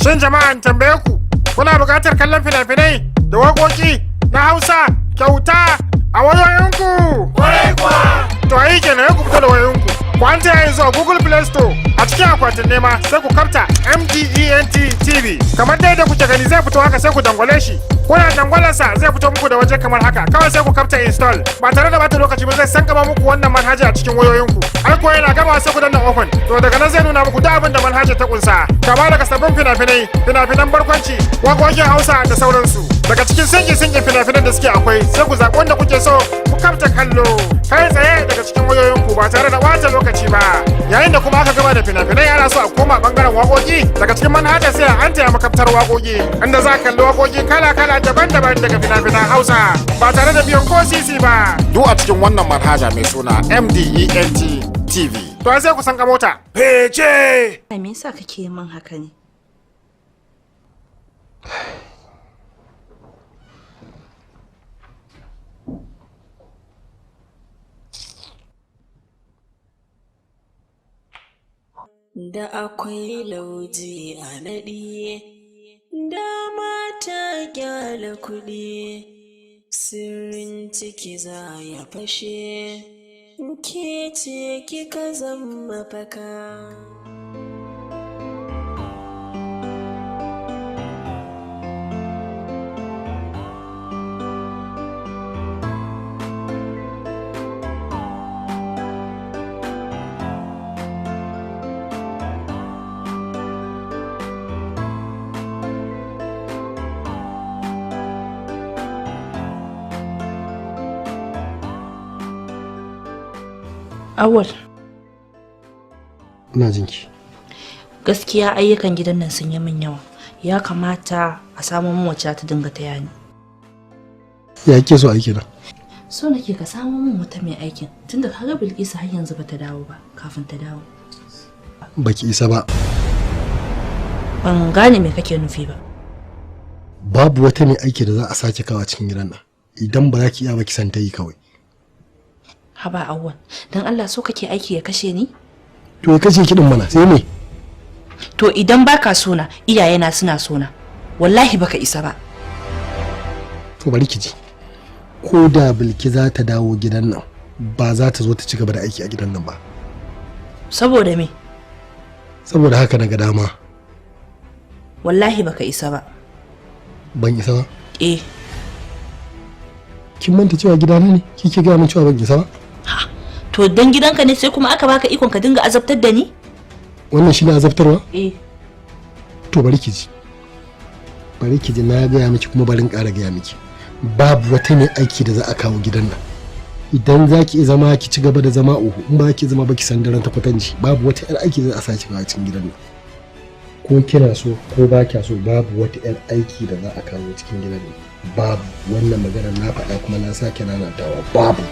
Shin jama'an tambaye ku, kuna buƙatar kallon fina-finai da waƙoƙi na Hausa kyauta a wayoyinku? Kwarai kuwa! To ayi kenan, ku fito da wayoyinku. Ku an ta yanzu a Google Play Store, a cikin akwatin nema sai ku kafta MDENT TV. Kamar dai da kuke gani zai fito haka, sai ku dangwale shi. Kuna dangwalarsa zai fito muku da waje kamar haka. Kawai sai ku kafta install. Ba tare da bata lokaci ba zai sankama muku wannan manhaja a cikin wayoyinku. Ai ko yana gama sai ku danna open. To daga nan zai nuna muku duk abin da manhaja ta kunsa. Kama daga sabbin fina-finai, fina-finan barkwanci, waƙoƙin Hausa da sauransu. Daga cikin sinki-sinkin fina-finan da suke akwai, sai ku zaɓi wanda kuke so ku kafta kallo. Kai tsaye daga cikin wayoyinku ba tare da ɓata lokaci ba. Yayin da kuma aka gama da fina-finai, ana so a koma bangaren waƙoƙi, daga cikin manhaja sai an taya makaftar waƙoƙi, inda za a kalli waƙoƙi kala-kala daban-daban daga fina-finan Hausa ba tare da biyan ko sisi ba. Duk a cikin wannan manhaja mai suna MDENT TV. To sai ku san ka mota. Fece! Me yasa kake min haka ne? Da akwai lauje a naɗi, dama ta kyala kuɗi, sirrin ciki za ya fashe, ke ce kika zama faka. Awal, Ina jinki. gaskiya ayyukan gidan nan sun yi min yawa. Ya kamata a samu min wacce ta dinga taya ni. Ya ke so aiki na? So nake ka samu min wata mai aikin, tunda kaga Bilkisu har yanzu bata dawo ba, kafin ta dawo. Baki isa ba. Ban gane me kake nufi ba. Babu wata mai aiki da za a sake kawo cikin gidan nan. Idan ba za ki iya ba ki san ta yi kawai. Haba Awwal, dan Allah so kake aiki ya kashe ni? To ya kashe kiɗin mana sai me? To idan baka sona, iyayena suna sona. Wallahi baka isa ba. To bari ki ji. Ko da Bilki za ta dawo gidan nan, ba za ta zo ta ci gaba da aiki a gidan nan ba. Saboda me? Saboda haka na ga dama. Wallahi baka isa ba. Ban isa ba? Eh. Kin manta cewa gidana ne? Kike gaya min cewa ban isa ba? Ha, to dan gidanka ne sai kuma aka baka ikon ka dinga azabtar da ni? Wannan shine azabtarwa? Eh. To bari ki ji. Bari ki ji, na gaya miki kuma bari in ƙara gaya miki. Babu wata mai aiki da za a kawo gidan nan. Idan za ki zama ki ci gaba da zama uhu, in ba ki zama ba ki san daren ta kwatanci. Babu wata 'yar aiki da za a sake kawo cikin gidan nan. Ko kina so ko ba kya so, babu wata 'yar aiki da za a kawo cikin gidan nan. Babu. Wannan magana na faɗa kuma na sake nanatawa, babu.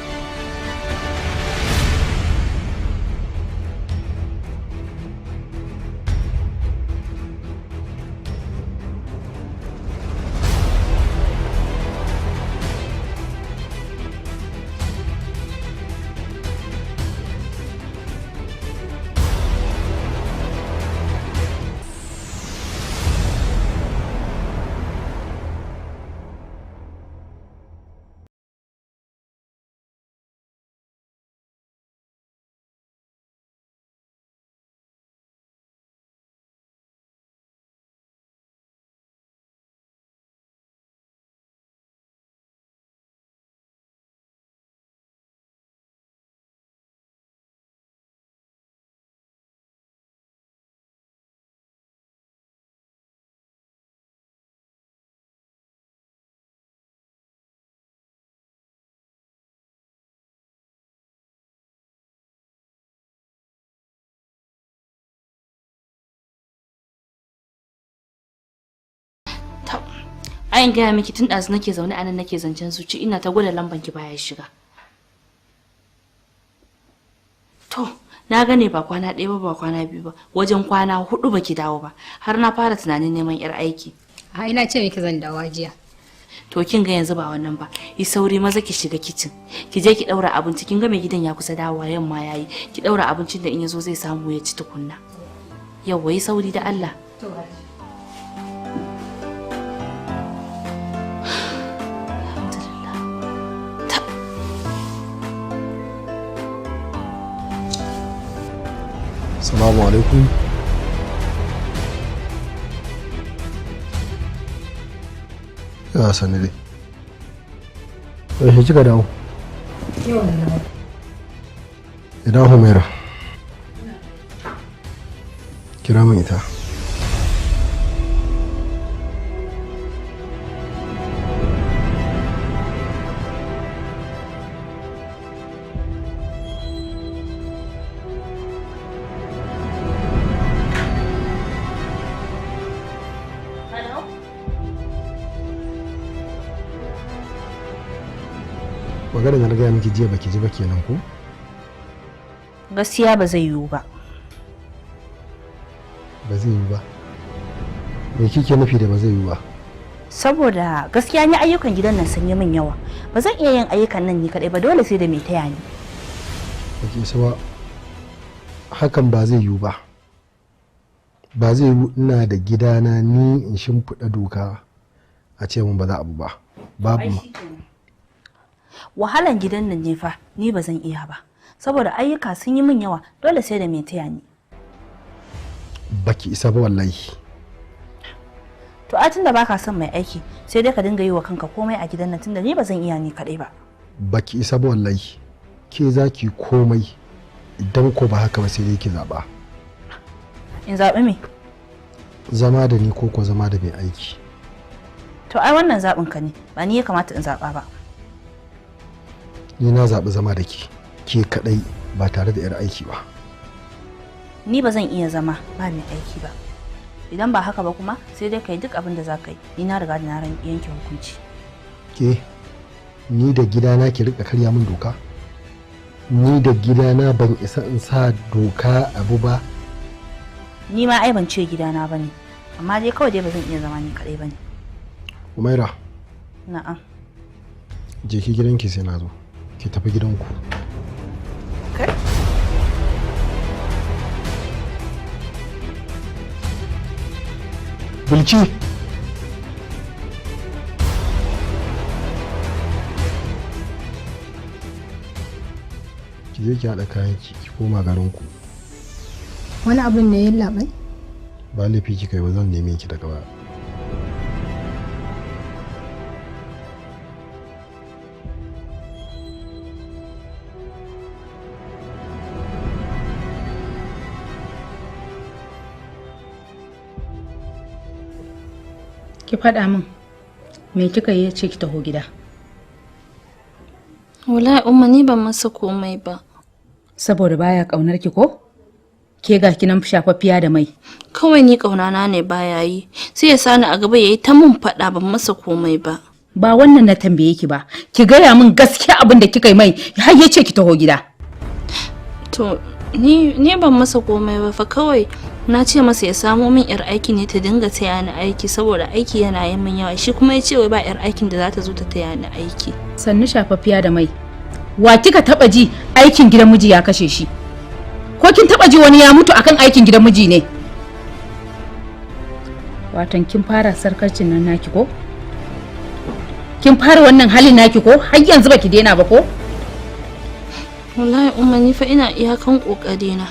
Ayin gaya miki tun ɗazu nake zaune anan nake zancen zuci, ina ta gwada lamban ki baya shiga. To, na gane ba kwana ɗaya ba, ba kwana biyu ba, wajen kwana 4 baki dawo ba, har na fara tunanin neman 'yar aiki. A ina ce miki zan dawo jiya. To kin ga yanzu ba wannan ba, yi sauri maza ki shiga kicin, ki je ki ɗaura abinci, kin ga mai gidan ya kusa dawowa, yamma yayi, ki ɗaura abincin da in yazo zai samu ya ci tukunna. Yawwa, yi sauri da Allah. To. Salamu alaikum. Ya sani dai. Yaushe kika dawo? Yau na dawo. Ina Humaira. Kira min ita. Magana da na gaya miki jiya baki ji ba kenan ko? Gaskiya ba zai yiwu ba. Ba zai yiwu ba. Me kike nufi da ba zai yiwu ba? Saboda gaskiya ni ayyukan gidan nan sun yi min yawa. Ba zan iya yin ayyukan nan ni kadai ba, dole sai da mai taya ni. Baki isa ba. Hakan ba zai yiwu ba. Ba zai yiwu ina da gidana ni in shimfiɗa doka a ce mun ba za abu ba. Babu ma. Wahalan gidan nan ne fa ni ba zan iya ba. Saboda ayyuka sun yi min yawa, dole sai da mai taya ni. Baki isa ba wallahi. To a tunda baka son mai aiki, sai dai ka dinga yi wa kanka komai a gidan nan tunda ni ba zan iya ni kadai ba. Baki isa ba wallahi. Ke za ki komai, idan ko ba haka ba sai dai ki zaba. In zaɓi me? Zama da ni ko ko zama da mai aiki. To ai wannan zaɓin ka ne, ba ni ya kamata in zaɓa ba. Ni na zaɓi zama da ke, ke kaɗai ba tare da 'yar aiki ba. Ni ba zan iya zama ba mai aiki ba. Idan ba haka ba kuma sai dai ka yi duk abin da za ka yi. Ni na riga da na yanke hukunci. Ke, ni da gidana ki rika karya min doka? Ni da gidana ban isa in sa doka abu ba. Ni ma ai ban ce gidana ba ne, amma dai kawai dai ba zan iya zama ni kaɗai ba ne. Umaira. Na'am. Je ki gidanki sai na zo. Ki tafi gidanku. Kai? Bilki! Ki je ki haɗa kayanki ki koma garinku. Wani abun ne ya labai? Ba laifi kika yi ba, zan neme ki daga baya. Ki faɗa min me kika yi ce ki taho gida? Wallahi umma ni ban masa komai ba. Saboda baya kaunar ki ko? Ke ga kinan shafaffiya da mai. Kawai ni kaunana ne baya yi, sai ya sani a gaba yayi ta mun faɗa ban masa komai ba. Ba wannan na tambaye ki ba, ki gaya min gaskiya abin da kika yi mai har ya ce ki taho gida. To ni ban masa komai ba fa, kawai na ce masa ya samo min yar aiki ne ta dinga taya ni aiki saboda aiki yana yin min yawa, shi kuma ya ce wai ba yar aikin da za ta zo ta taya ni aiki. Sannu shafaffiya da mai. Wa kika taba ji aikin gidan miji ya kashe shi? Ko kin taba ji wani ya mutu akan aikin gidan miji ne? Watan kin fara sarkarcin nan naki ko? Kin fara wannan halin naki ko? Har yanzu baki daina ba ko? Wallahi umma ni fa ina iyakan kokari na.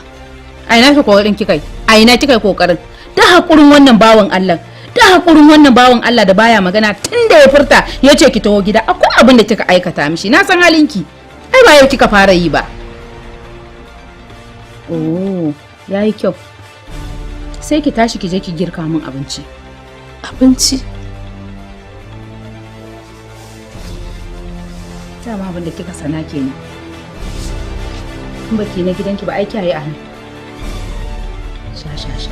A ina kika kokarin kika yi? A ina kika yi kokarin? Da hakurin wannan bawan Allah. Da hakurin wannan bawan Allah da baya magana tunda ya furta yace ki taho gida, akwai abin da kika aikata mishi. Na san halinki. Ai ba yau kika fara yi ba. Oh, yayi kyau. Sai ki tashi ki je ki girka min abinci. Abinci? Dama abin da kika sana kenan. In baki na gidanki ba ai kiyaye a nan. Sha sha sha.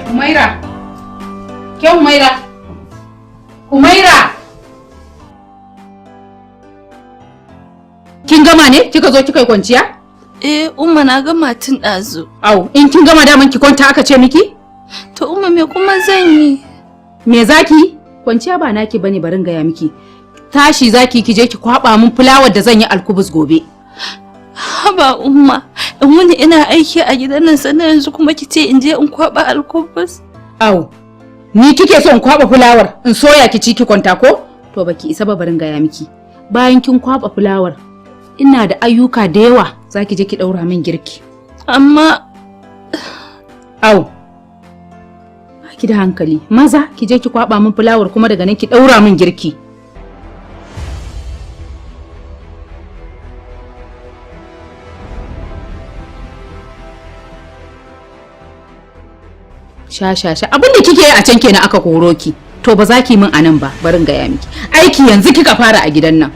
Humaira! Ke Humaira! Humaira! Kin gama ne? Kika zo kika yi kwanciya? Eh, Umma na gama tun ɗazu. Au, in kin gama daman ki kwanta aka ce miki? To Umma me kuma zan yi? Me zaki? Kwanciya ba naki bane, barin gaya miki. Tashi zaki ki je ki kwaba min fulawar da zan yi alkubus gobe. Haba Umma, in wuni ina aiki a gidan nan sannan yanzu kuma ki ce in je in kwaba alkubus. Au, ni kike so in kwaba fulawar in soya ki ci ki kwanta ko? To baki isa ba, barin gaya miki. Bayan kin kwaba fulawar, ina da ayyuka da yawa, zaki je ki daura min girki. Amma Au, ki da hankali, maza ki je ki kwaba min fulawar kuma daga nan ki daura min girki. Sha sha sha, abin da kike yi a can kenan aka koro ki. To ba za ki min anan ba, barin gaya miki. Aiki yanzu kika fara a gidan nan.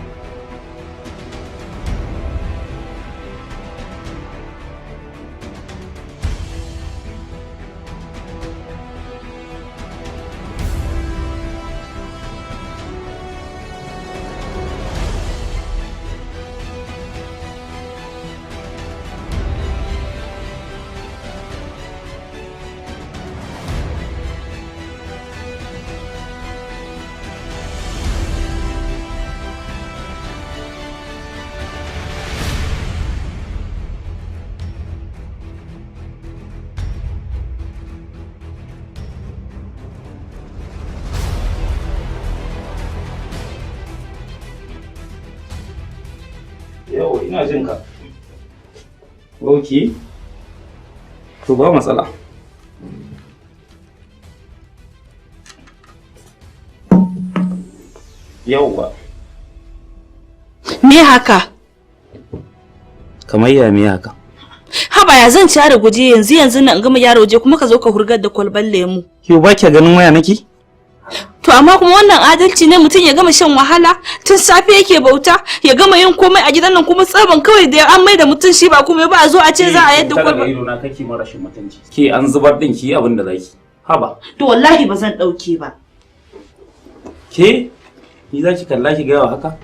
Yau ina jin ka. Ok. To ba matsala. Yauwa. Me haka? Kamar ya me haka? Haba, ya zan share guje yanzu yanzu nan in gama gyara waje kuma ka zo ka hurgar da kwalban lemu. Yau ba kya ganin waya nake? To amma kuma wannan adalci ne, mutum ya gama shan wahala tun safe yake bauta, ya gama yin komai a gidan nan, kuma tsaban kawai da an mai da mutum shi ba komai ba, a zo a ce za a yadda kwalba. Kwalba. Ido na kake mara rashin mutunci. Ke an zubar din, ki yi abin da zaki. Haba. To wallahi ba zan dauke ba. Ke ni zaki kalla ki gaya wa haka?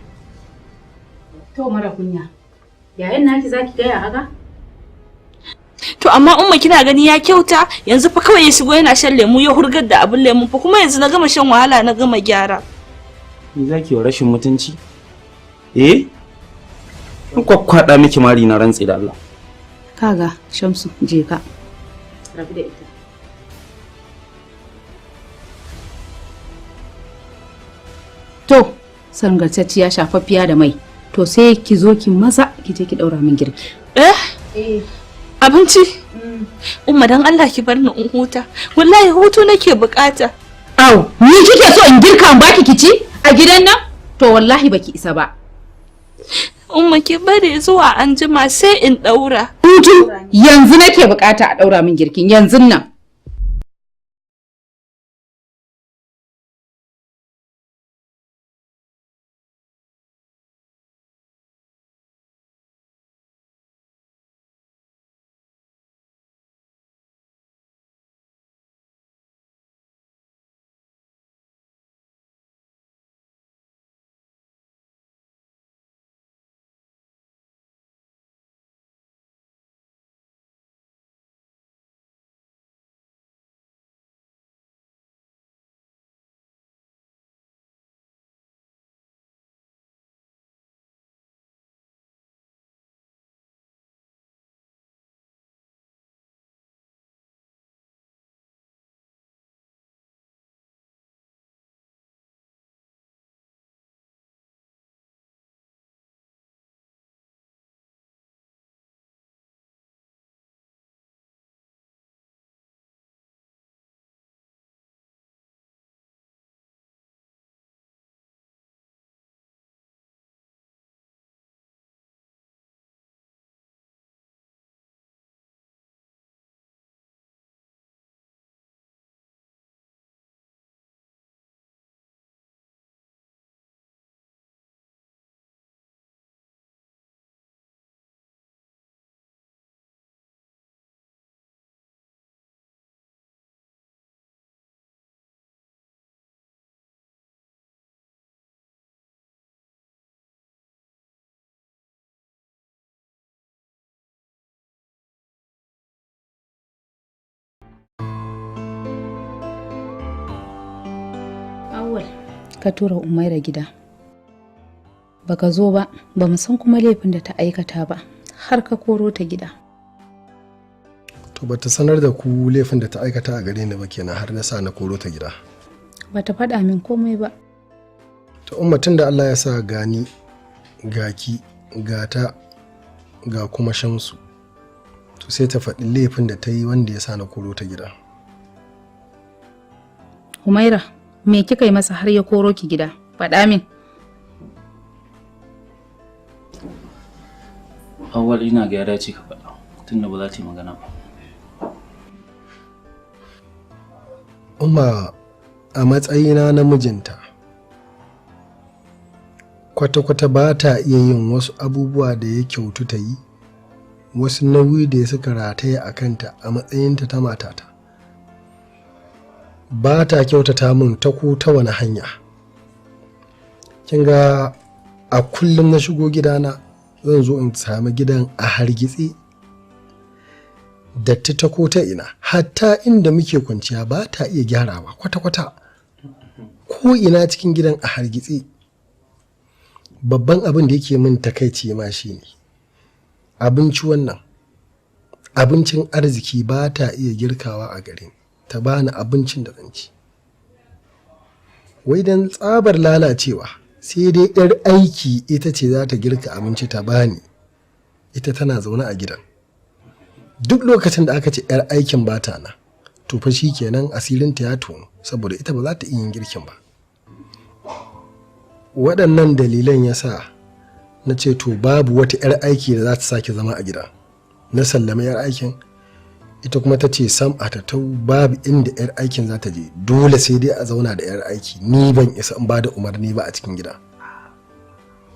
To mara kunya. Yayin naki zaki gaya haka? To amma Umma, kina gani ya kyauta? Yanzu fa kawai ya shigo yana shan lemu ya hurgar da abin lemu fa, kuma yanzu na gama shan wahala na gama gyara. Ni zaki wa rashin mutunci? Eh? In kwakwada miki mari na rantsi da Allah. Kaga Shamsu, je ka. Rabu da ita. To, sangartacciya shafaffiya da mai. To sai ki zo ki maza ki je ki daura min girki. Eh? Abinci? Umma, dan Allah ki bar ni in huta. Wallahi hutu nake bukata. Au, ni kike so in girka in baki ki ci a gidan nan? To wallahi baki isa ba. Umma, ki bari zuwa anjima sai in daura. Hutu yanzu nake bukata, a daura min girkin yanzun nan. Awwal, ka tura Umaira gida. Baka zo ba, ba mu san kuma laifin da ta aikata ba. Har ka koro ta gida. To bata sanar da ku laifin da ta aikata a gare ni ba kenan har na sa na koro ta gida. Bata faɗa min komai ba. To umma, tun da Allah ya sa gani gaki gata ga kuma Shamsu, to sai ta faɗi laifin da ta yi wanda ya sa na koro ta gida. Humaira, me kika yi masa har ya koro ki gida? Faɗa min. Awwal, ina ga ya dace ka faɗa tunda ba za ta yi magana ba. Umma, a matsayina na mijinta, kwata-kwata ba ta iya yin wasu abubuwa da ya kyautu ta yi, wasu nauyi da ya suka rataya a kanta a matsayinta ta matata. Ba ta kyautata min ta ko ta wani hanya. Kin ga a kullum na shigo gidana zan zo in sami gidan a hargitse, datti ta ko ta ina, hatta inda muke kwanciya ba ta iya gyarawa kwata-kwata, ko ina cikin gidan a hargitse. Babban abin da yake min takaici ma shine abinci, wannan abincin arziki ba ta iya girkawa a garin ta bani abincin da zan ci. Wai dan tsabar lalacewa sai dai 'yar aiki ita ce za ta girka abinci ta bani, ita tana zaune a gidan. Duk lokacin da aka ce 'yar aikin ba ta nan, to fa kenan asirinta ya tono, saboda ita ba za ta iya yin girkin ba. Waɗannan dalilan ya sa na ce to babu wata 'yar aiki da za ta sake zama a gida. Na sallame 'yar aikin, ita kuma ta ce sam a tattau babu inda 'yar aikin za ta je, dole sai dai a zauna da 'yar aiki, ni ban isa in ba da umarni ba a cikin gida.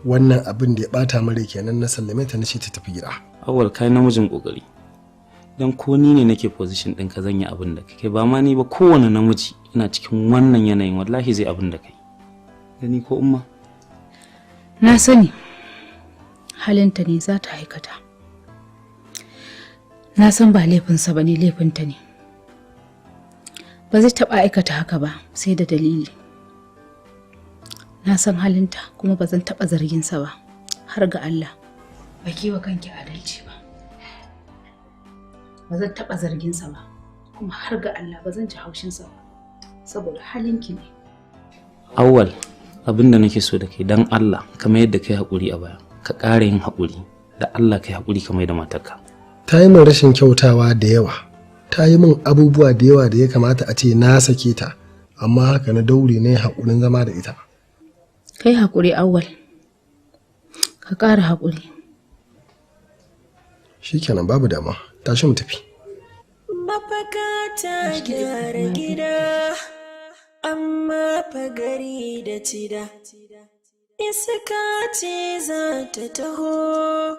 Wannan abin da ya bata mare kenan, na sallame ta na ce ta tafi gida. Awwal, kai namijin kokari. Dan ko ni ne nake position ɗinka zan yi abin da kai, ba ma ni ba, kowane namiji ina cikin wannan yanayin wallahi zai abin da kai. Gani ko umma? Na sani halinta ne za ta aikata. Na san ba laifinsa ba ne, laifinta ne. Ba zai taɓa aikata haka ba sai da dalili. Na san halinta kuma ba zan taɓa zarginsa ba har ga Allah. Ba ki wa kanki adalci ba. Ba zan taɓa zarginsa ba kuma har ga Allah ba zan ji haushinsa ba saboda halinki ne. Awwal, abin da nake so da kai, dan Allah kamar yadda kai haƙuri a baya, ka ƙara yin haƙuri, da Allah kai haƙuri kamar da matarka. Ta yi min rashin kyautawa da yawa, ta yi min abubuwa da yawa da ya kamata a ce na sake ta, amma haka na daure na yi haƙurin zama da ita. Kai haƙuri Awwal, ka ƙara haƙuri. Shikenan, babu dama, tashi mu tafi. Mafaka ta gyara gida, amma fagari da cida. Iska ce za ta taho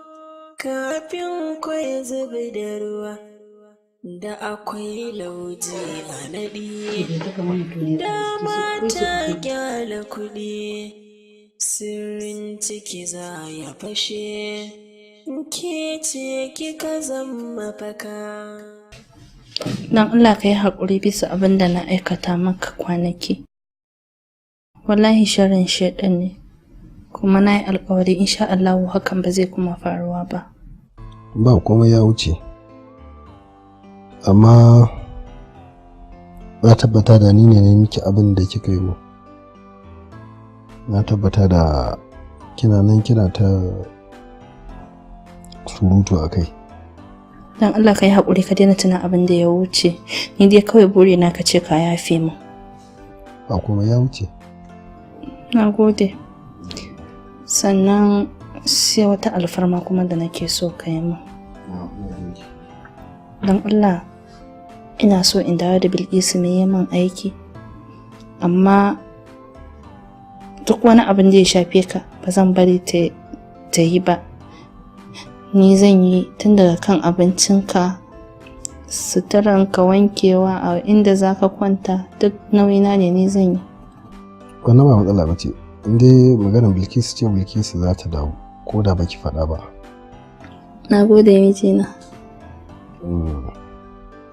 kafin kwai zubi da ruwa. Da akwai lauje a naɗi, dama ta gyara kuɗi, sirrin ciki za ya fashe. Ke ce kika zama mafaka. Don Allah ka yi haƙuri bisa abin da na aikata maka kwanaki. Wallahi sharrin shaiɗan ne, kuma na yi alƙawari insha Allahu hakan ba zai kuma faruwa ba. Ba komai, ya wuce. Amma na tabbata da ni ne na miki abin da kika yi mu, na tabbata da kina nan kina ta surutu a kai. Don Allah ka yi haƙuri ka daina tuna abin da ya wuce. Ni dai kawai burina ka ce ka yafe mu. Ba komai, ya wuce. Na gode. Sannan sai wata alfarma kuma da nake so ka yi min. Don Allah ina so in dawo da Bilkisu mai yi min aiki. Amma duk wani abin da ya shafe ka ba zan bari ta yi ba. Ni zan yi, tun daga kan abincinka, suturanka, wankewa, a inda za ka kwanta, duk nauyina ne, ni zan yi. Wannan ba matsala ba ce. In dai maganar Bilkisu ce, Bilkisu za ta dawo ko da baki faɗa ba. Na gode mijina.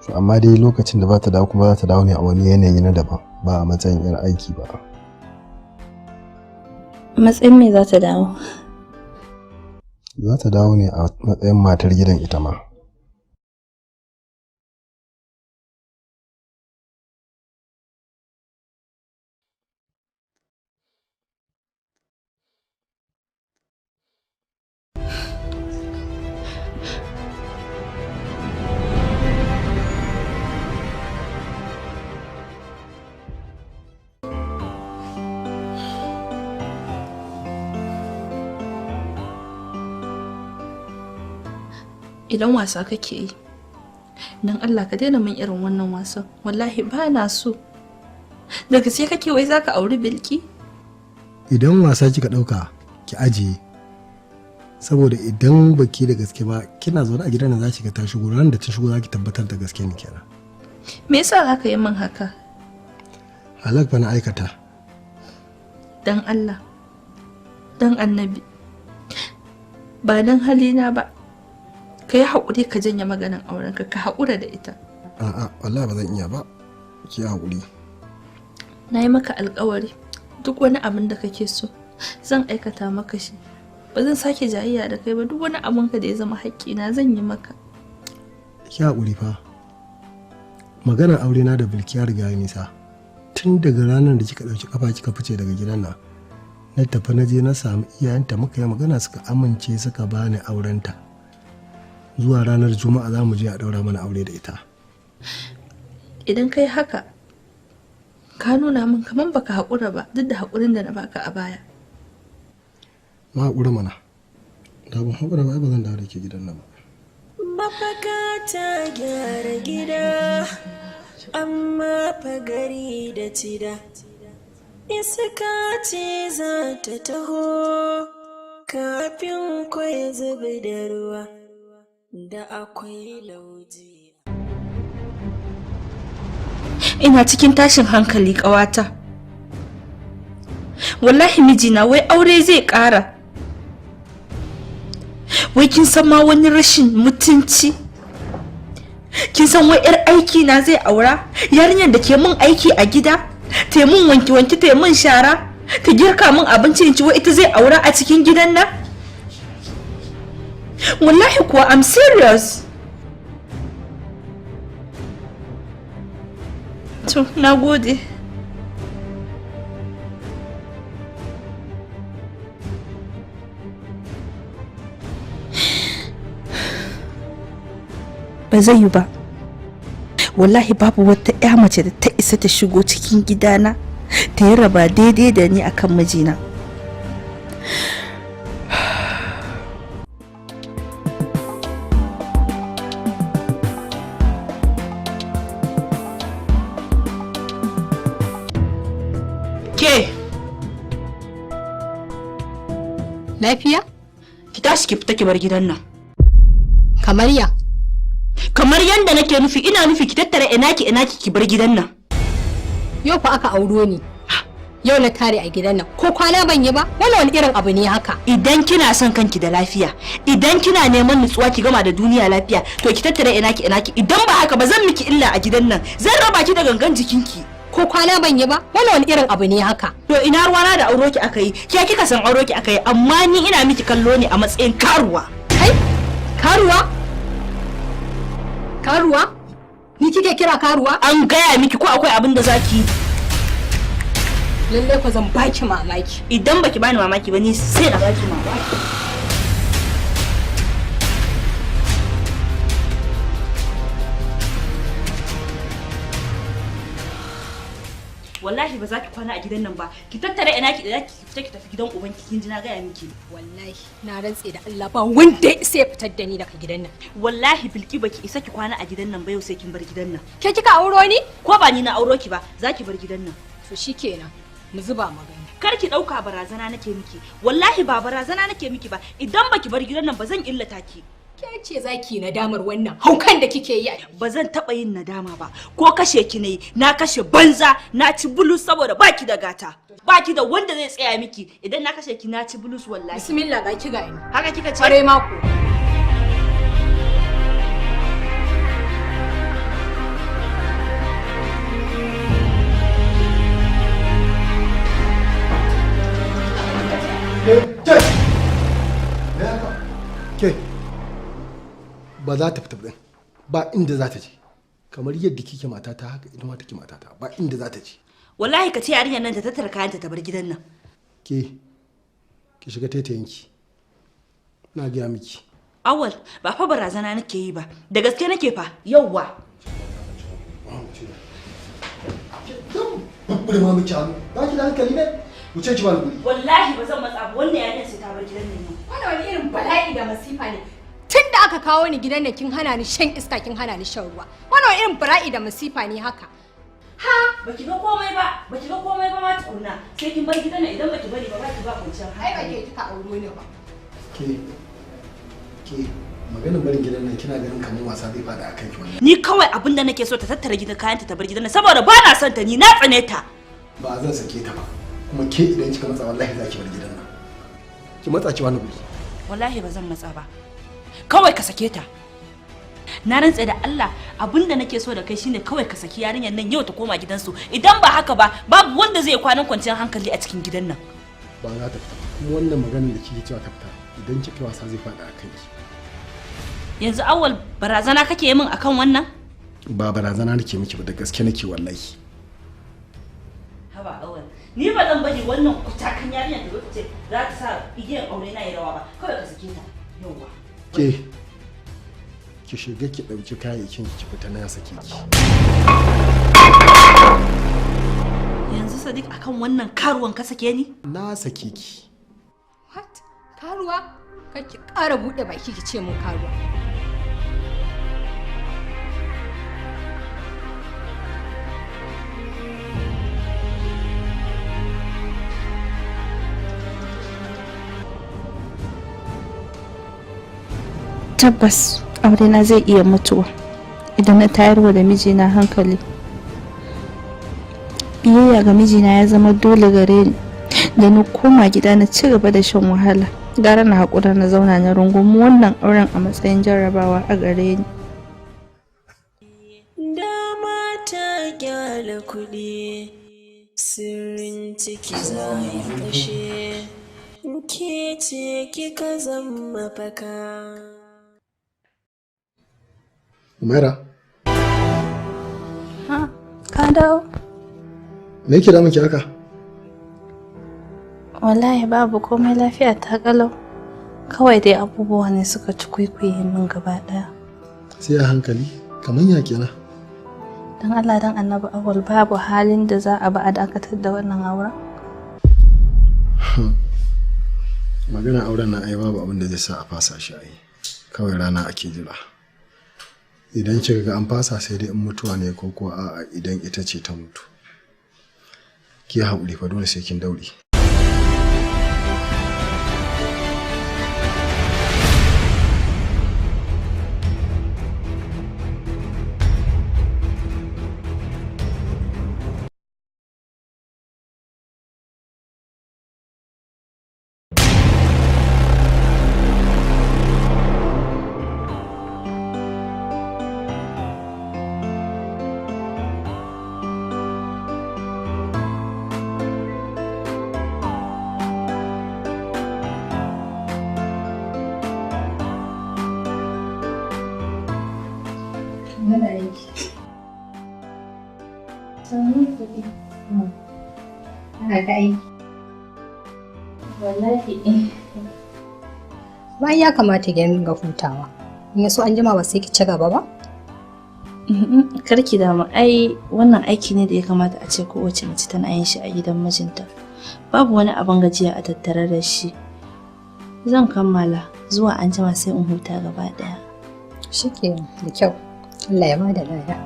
So amma dai lokacin da ba ta dawo kuma za ta dawo ne a wani yanayi na daban, ba a matsayin 'yar aiki ba. Matsayin me za ta dawo? Za ta dawo ne a matsayin matar gidan ita ma. Idan wasa kake yi, don Allah ka daina min irin wannan wasan, wallahi ba na so. Daga sai kake wai zaka auri Bilki? Idan wasa kika ɗauka ki ajiye, saboda idan baki da gaske ba kina zaune a gidan nan za ki ga ta shigo, ran da ta shigo za ki tabbatar da gaske ne kenan. Me yasa zaka yi min haka? Halak fa na aikata. Dan Allah, dan Annabi, ba dan halina ba, ka yi haƙuri ka janye maganin aurenka, ka haƙura da ita. A'a, wallahi ba zan iya ba, ki haƙuri. Na yi maka alƙawari, duk wani abin da kake so zan aikata maka shi. Ba zan sake jayayya da kai ba, duk wani abin ka da ya zama haƙƙina zan yi maka. Ki haƙuri fa. Maganar aure na da Bilki ya riga ya nisa. Tun daga ranar da kika ɗauki kafa kika fice daga gidan nan, na tafi na je na samu iyayenta muka yi magana, suka amince suka bani aurenta. Zuwa ranar Juma'a za mu je a ɗaura mana aure da ita. Idan kai haka, ka nuna min kamar baka haƙura ba, duk da haƙurin da na baka a baya. Na haƙura mana. Da ban haƙura ba, ai ba zan dawo da ke gidan nan ba. Mafaka ta gyara gida, amma fa gari da cida. Iska ce za ta taho, kafin kwai zubi da ruwa, da akwai lauje. Ina cikin tashin hankali ƙawata. Wallahi mijina wai aure zai ƙara. Wai kin san ma wani rashin mutunci? Kin san wai 'yar aiki na zai aura? Yarinyar da ke min aiki a gida, ta min wanki-wanki, ta min shara, ta girka min abinci in ci, wai ita zai aura a cikin gidan nan? Wallahi kuwa I'm serious. To, na gode. Ba zai yi ba. Wallahi babu wata 'ya mace da ta isa ta shigo cikin gidana ta yi raba daidai da ni akan mijina. Ke! Lafiya? Ki tashi ki fita ki bar gidan nan. Kamar ya? Kamar yadda nake nufi, ina nufi ki tattara inaki inaki ki bar gidan nan. Yau fa aka auro ni. Yau na tare a gidan nan. Ko kwana ban yi ba? Wannan wani irin abu ne haka? Idan kina son kanki da lafiya, idan kina neman nutsuwa ki gama da duniya lafiya, to ki tattara inaki inaki. Idan ba haka ba zan miki illa a gidan nan. Zan raba ki da gangan jikinki. Ko kwana ban yi ba? Wannan wani irin abu ne haka? To ina ruwana da auro ki aka yi? Ke kika san auro ki aka yi, amma ni ina miki kallo ne a matsayin karuwa. Kai? Karuwa? Karuwa? Ni kike kira karuwa? An gaya miki ko akwai abin da zaki yi? Lallai ko zan baki mamaki. Idan baki bani mamaki ba ni sai na baki mamaki. Wallahi ba za ki kwana a gidan nan ba. Ki tattara ina ki da ki fita ki tafi gidan ubanki, kin ji na gaya miki. Wallahi na rantse da Allah ba wanda ya isa ya fitar da ni daga gidan nan. Wallahi Bilki baki isa ki kwana a gidan nan ba, yau sai kin bar gidan nan. Ke kika auro ni? Ko ba ni na auro ki ba, za ki bar gidan nan. To shikenan, mu zuba magana. Kar ki dauka barazana nake miki. Wallahi ba barazana nake miki ba. Idan baki bar gidan nan ba zan illata ki. Ke ce zaki nadamar wannan haukan da kike yi? Ba zan taba yin nadama ba. Ko kashe ki ne, na kashe banza, na ci bulus saboda baki da gata. Baki da wanda zai tsaya miki. Idan na kashe ki na ci bulus wallahi. Bismillah ga ki ga ni. Haka kika ce? Kware mako. Ba za ta fita ba, ba inda za ta je. Kamar yadda kike matata haka ita ma take matata, ba inda za ta je. Wallahi ka ce yarinyar nan ta tattara kayanta ta bar gidan nan. Ke ki shiga taitayinki. Na gaya miki. Awal, ba fa barazana nake yi ba, da gaske nake fa, yauwa. Babbare ma miki hannu. Ba ki da hankali ne? Wuce ki ba ni guri. Wallahi ba zan matsa ba, wannan yarinyar sai ta bar gidan nan yau. Wannan wani irin bala'i da masifa ne. Tun da aka kawo ni gidan nan kin hana ni shan iska, kin hana ni shan ruwa. Wannan wani irin bala'i da masifa ne haka. Ha, baki ga komai ba, baki ga komai ba ma tukunna. Sai kin bar gidan nan, idan baki bari ba baki ba kwanciyar Ai ba ke kika auro ni ba. Ke maganin barin gidan nan kina ganin kamar wasa zai fada akan ki wannan. Ni kawai abin da nake so ta tattara gidan kayanta ta bar gidan nan saboda ba na son ta, ni na tsane ta. Ba zan sake ta ba. Kuma ke idan kika matsa wallahi za ki bar gidan nan. Ki matsa ki wani guri. Wallahi ba zan matsa ba. Kawai ka sake ta. Na rantse da Allah abin da nake so da kai shine kawai ka saki yarinyar nan yau ta koma gidansu. Idan ba haka ba babu wanda zai kwanan kwanciyar hankali a cikin gidan nan. Ba za ta fita. Kuma wannan maganar da kike cewa ta fita idan kika wasa zai fada akan ki. Yanzu Awal barazana kake yi min akan wannan? Ba barazana nake miki ba, da gaske nake wallahi. Haba Awal, ni ba zan bari wannan kutakan yarinyar da zo ta ce za ta sa igiyar aure na ya rawa ba. Kawai ka sake ta. Yauwa. Ke ki shiga ki ɗauki kayayyakin ki fita, na sake ki. Yanzu Sadiq akan wannan karuwan ka sake ni? Na sake ki. What? Karuwa? Kar ki ƙara buɗe baki ki ce mun karuwa. Tabbas aurena zai iya mutuwa idan na tayarwa da mijina hankali. Biyayya ga mijina ya zama dole gare ni. Da na koma gida na ci gaba da shan wahala, gara na haƙura na zauna na rungumi wannan auren a matsayin jarrabawa a gare ni. Dama ta kyale kuɗi, sirrin ciki za ya fashe, ke ce kika zama mafaka. Umaira, Ha, ka dawo? me yake damun ki haka? Wallahi babu komai, lafiya ta kalau. Kawai dai abubuwa ne suka ci kwaikwaye min gaba ɗaya. Sai a hankali, kamar ya kenan. Don Allah don Annabi Awal, babu halin da za a ba a dakatar da wannan auren. Magana auren nan ai babu abin da zai sa a fasa shi ai. Kawai rana ake jira. Idan kika ga an fasa sai dai in mutuwa ne ko kuwa a'a idan ita ce ta mutu. Ki haƙuri fa, dole sai kin daure. Ana ta aiki. Wallahi. Bayan ya kamata ki dinga hutawa. In ya so an jima ba sai ki ci gaba ba? Karki damu, ai wannan aiki ne da ya kamata a ce kowace mace tana yin shi a gidan mijinta. Babu wani abin gajiya a tattare da shi. Zan kammala zuwa an jima sai in huta gaba ɗaya. Shikenan, da kyau. Allah ya bada lada.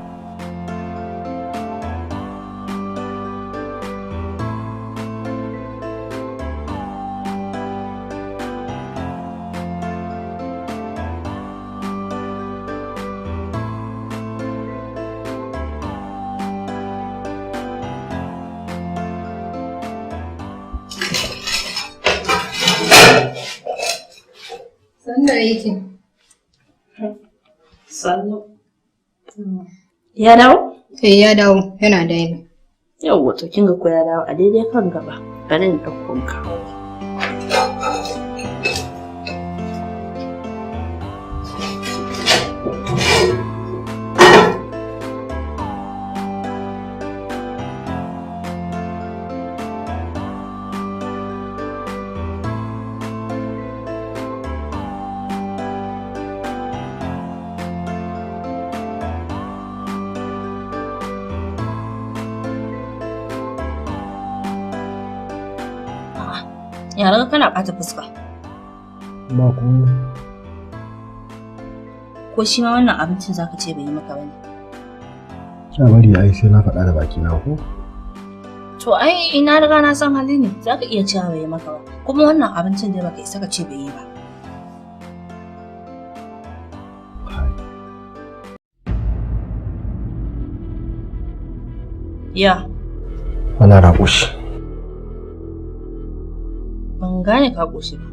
Sannu aiki. Sannu. Ya dawo? Eh ya dawo, yana daina. Yawwa, to kin ga ko ya dawo a daidai kan gaba. Bari in ɗauko in kawo. Yaran kana ɓata fuska. Ba komai. Ko shi ma wannan abincin zaka ce bai yi maka bane? Kya bari ai sai na faɗa da baki na ko? To ai ina riga na san hali ne, zaka iya cewa bai yi maka ba. Kuma wannan abincin da baka isa ka ce bai yi ba. Ya. Wala na ƙoshi. Ban gane ka ƙoshi ba.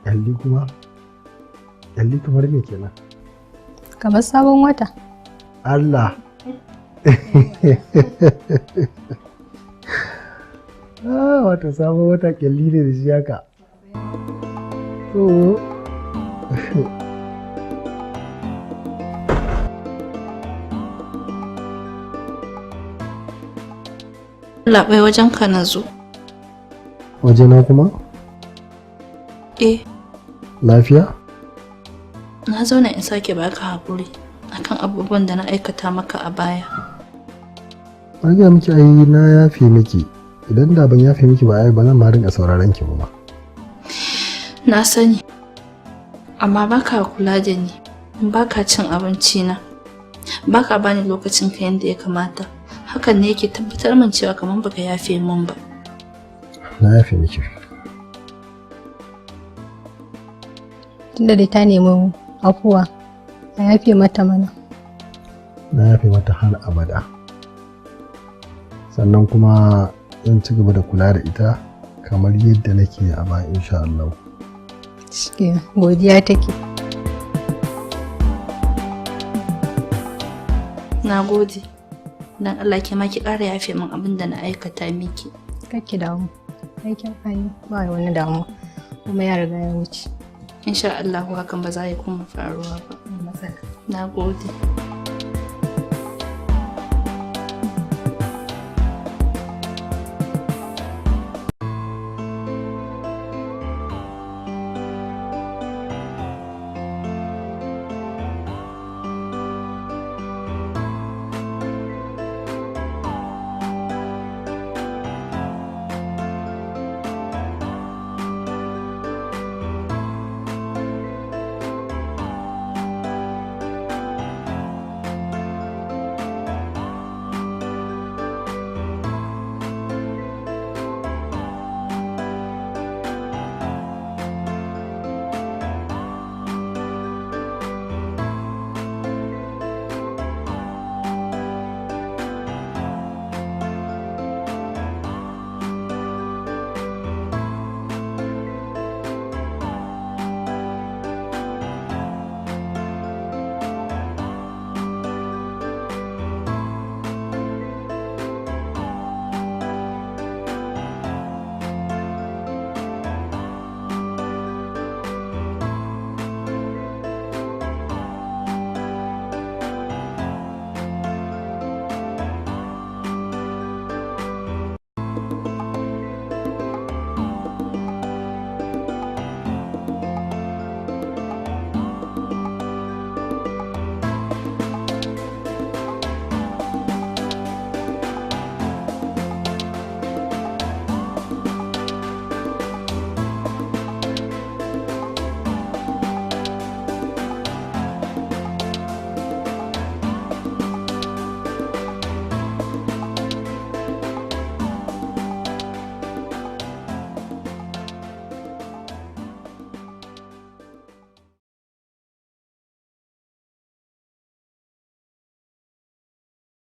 Kyalli kuma? Kyalli kamar me kenan? Kamar sabon wata. Allah. Wato sabon wata kyalli ne da shi haka. To. Labai wajen ka na zo. Wajena kuma? Eh. Lafiya? Na zauna in sake baka haƙuri akan abubuwan da na aikata maka a baya. Na gaya miki ai na yafe miki. Idan da ban yafe miki ba ai ba zan ma rinka sauraron ki ba. Na sani. Amma baka kula da ni. Baka cin abinci na. Baka bani lokacin ka yanda ya kamata. Hakan ne yake tabbatar min cewa kamar baka yafe min ba. Na yafe miki. Tunda dai ta nemi afuwa, a yafe mata mana. Na yafe mata har abada. Sannan kuma zan ci gaba da kula da ita kamar yadda nake a baya insha Allah. Shikenan, godiya take. Na gode. Dan Allah ke ma ki ƙara yafe min abin da na aikata miki. Kar ki damu. Aikin ai ba wani damuwa. Kuma ya riga ya wuce. Insha Allah hakan ba za ya kuma faruwa ba. Matsala. Na gode.